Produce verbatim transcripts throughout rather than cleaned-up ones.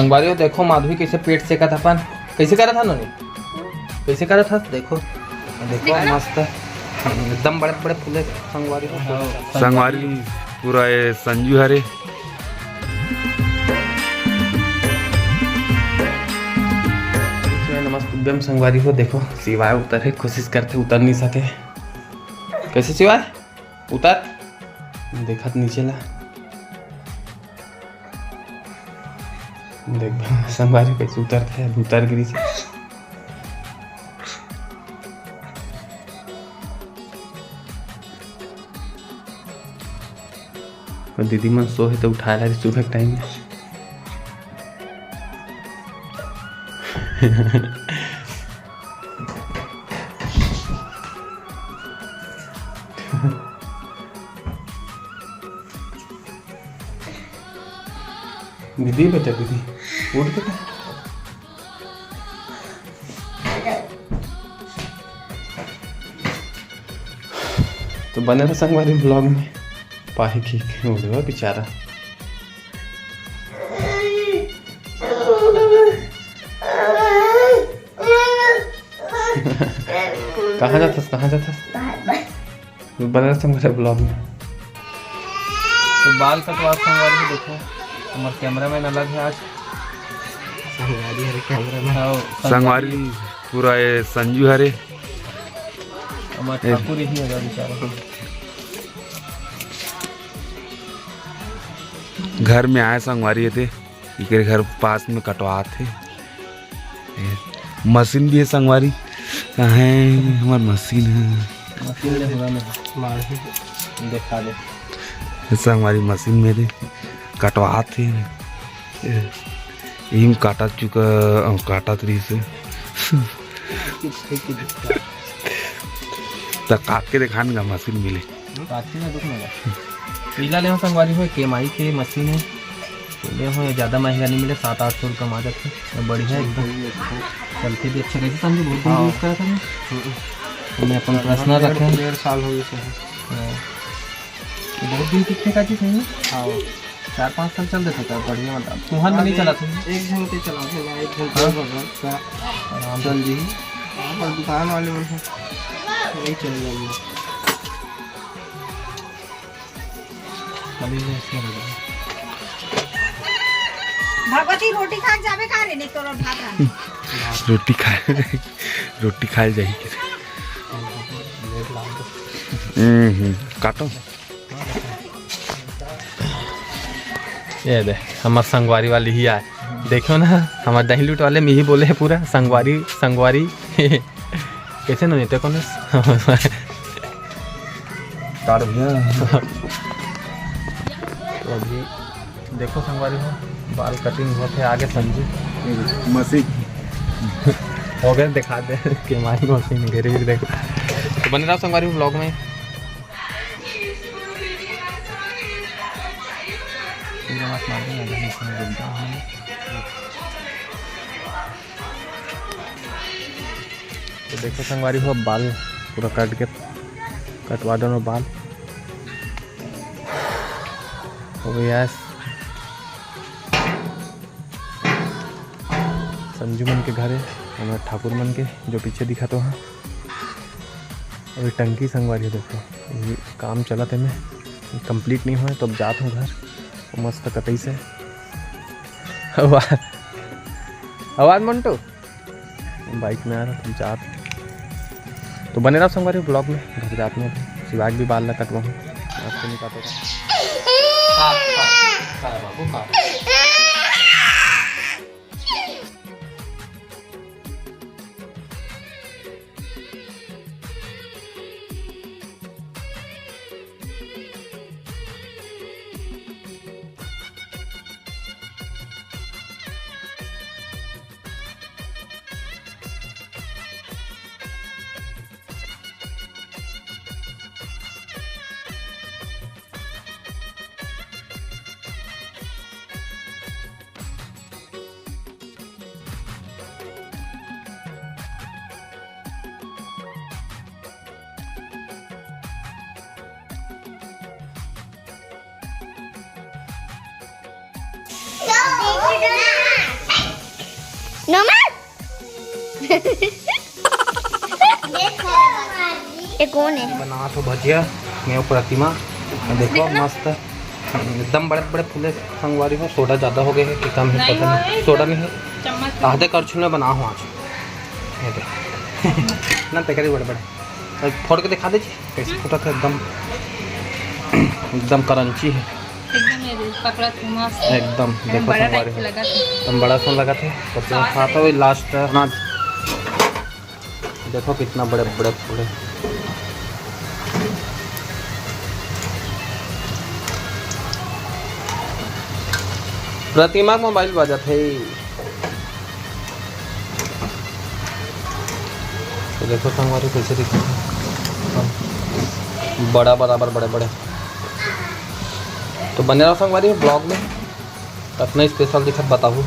संगवारी हो, देखो माधवी कैसे पेट सेकत अपन। कैसे करत था नोनी? कैसे करत था? देखो, देखो, मस्त, एकदम बड़े बड़े फूले संगवारी हो। संगवारी पूरा ये संजू हरे। इसमें नमस्तुभ्यम संगवारी हो। देखो, शिवाय उतरे कोशिश करथे, उतर नहीं सके। कैसे शिवाय? उतर, देखत नीचे ला। देख संगवारी कैसे उतरथे, अब उतर गिरी से। और दीदी मन सो हे तो उठाए ला सुबह के टाइम में। दीदी बेटा, दीदी, उठ बेटा। तो बने रहा संगवारी vlog में। पाही की उड़वा बेचारा। कहाँ जाथस, कहाँ जाथस? बने रहा संगवारी vlog में। तो बाल कटवा संगवारी हो, देखो, हमार cameraman अलग है आज। संगवारी हरे cameraman। हाँ, संगवारी पूरा ये संजू हरे। हमार ए। ठाकुर ही है बेचारा। घर में आए संगवारी हे ते, इकरे घर पास में कटवात हे। ए, मशीन भी है संगवारी। कहाँ है हमार मशीन है? मशीन ले हुआ नहीं। मार। देखा दे। संगवारी मशीन मेरे कटवात हे। ए, इम काटा चुका, अ, काटा तरी से। त काट के देखान गा मशीन मिले। काटती ना दुख ना। पीला ले हो संगवारी हो, केमाई के मशीन है। ले हो, ये ज़्यादा महंगा नहीं मिले, सात आठ सौ रुपये में आ जाते हैं। बढ़िया एकदम। चलते भी अच्छा, कैसे संजू बहुत दिन हाँ। use करा था ना? हम्म। मैं अपन personal डेढ़, रखे हैं। डेढ़ साल हो गए थे। हाँ। तो बहुत दिन टिकते का चीज़ है ना? हाँ। चार पाँच साल चल देते था, बढ़िया, मतलब, तुहर में नहीं चला था। एक घंटे चला थे ना, एक घंटे हाँ। भर का आराम से। चल जी। हाँ, पर दुकान वाले मन से नहीं चल रही है। खाली में इसमें लगा। भगवती, रोटी खा के जाबे का रे? नहीं तो भात रांध। रोटी खाए, रोटी खाए जाही के। हम्म, हम्म, काटो। ये दे, हमार संगवारी वाली ही आए। देखो ना, हमार दही लूट वाले में ही बोले है पूरा संगवारी, संगवारी। कैसे ना देते कौन? काट भैया। तो अभी देखो संगवारी हो, बाल cutting होत हे आगे संजू। मशीन। हो गए, दिखा दे, केमाई मशीन गिरी, देखो। तो बने रहो संगवारी हो vlog में। पूरा मास मार देना, अभी इसमें घूमता हूँ। तो देखो संगवारी हो, बाल पूरा काट के कटवा देना बाल। हो गया है। संजू मन के घर है, हमारे ठाकुर मन के, जो पीछे दिखा तो हाँ। अभी टंकी संगवारी हो, देखो, ये काम चलत हे, मैं complete नहीं होए, तो अब जात हूँ घर। मस्त कतई से आवाज, आवाज मंटू। बाइक में आ रहा, तुम चार। तो बने रहो संगवारी vlog में। घर जात में शिवाय के भी बाल ला कटवाहूँ। आज तो नहीं काटो। खा, खा, खा बाबू, खा। नमन। ये कौन है? बनात हो भजिया, मैं प्रतिमा। देखो मस्त, एकदम बड़े बड़े फूले संगवारी हो। सोडा ज्यादा हो गए है कि कम है, पता नहीं। सोडा नहीं है, आधे करछुल में बना हो आज। ये देख। ना तेकरी बड़े बड़े, अब फोड़ के दिखा दे जी, कैसे फूटा था एकदम। एकदम करंची है। एकदम ये पकड़ा था मस्त। एकदम देखो बड़ा संगवारी हो, एकदम बड़ा सन लगा था। तो जो खाता वही लास्ट ना। देखो कितना बड़े बड़े फूले। प्रतिमा के मोबाइल बाजत है। तो देखो संगवारी कैसे दिखता है, बड़ा बराबर बड़े बड़े। तो बने रहो संगवारी ब्लॉग में, कतना स्पेशल दिखत बताहू।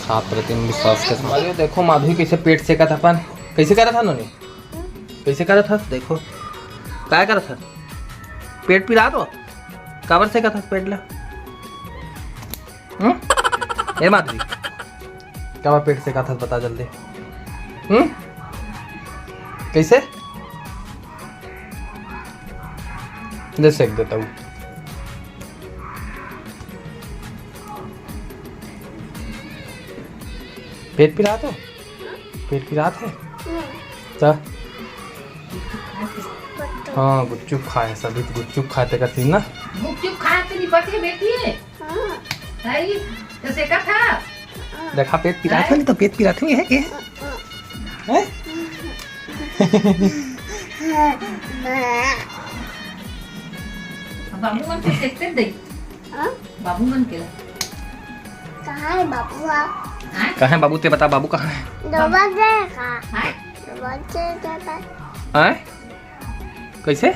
साथ प्रतिम विश्वास के साथ। अरे देखो माधुरी कैसे पेट सेकत अपन, कैसे करत था नोनी, कैसे करत था? देखो काय करत था, पेट पिरात हो, काबर सेकत था पेट ला? हम्म? ए माधुरी, काबर पेट सेकत था बता जल्दी। हम्म? कैसे? ले सेक देता हूँ। पेट पिरात हो? पेट पिरात है? त हाँ, गुपचुप खाए, सभी तो गुपचुप खाते का सीन ना। गुपचुप खाए तो नहीं पचे बेटी। हाँ। है, तो सेकत था। देखा, पेट पिरात है, नहीं तो पेट पिरात है, ये है के? हैं? बाबू मन के सेकते दे। हाँ? बाबू मन के। कहाँ है बाबू? हाँ? कहाँ है बाबू? ते बता, बाबू कहाँ है? दो बजे का। हाँ? दो बजे का। हैं? कैसे?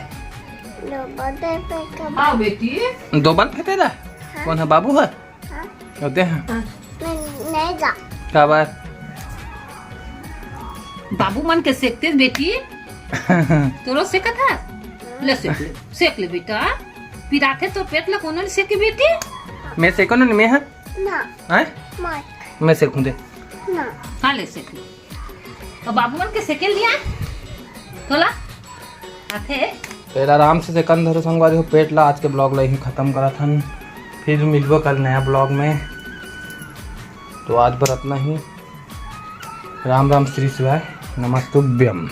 दो बजे पे का। हाँ बेटी। दो बल फेंके दा? हाँ। कौन है, बाबू है? हाँ। होते हैं। हाँ। नहीं, नहीं जा। काबर? बाबू मन के सेकते बेटी। तोरो सेकत है? ले सेक ले, सेक ले बेटा। पिराथे तो पेट ला कोनो ले सेके बेटी। मैं सेको नहीं, मैं है? ना। हैं? मत। मैं सेकूं दे। ना। हाँ, ले सेक ले। तो बाबू मन के सेके लिया। तोला आथे। तो आराम से सेकन धरो संगवारी हो, पेट ला। आज के ब्लॉग ला यहीं खत्म करत हन, फिर मिलबो कल नया ब्लॉग में। तो आज बर अतना ही। राम राम, श्री शिवाय, नमस्तुभ्यम।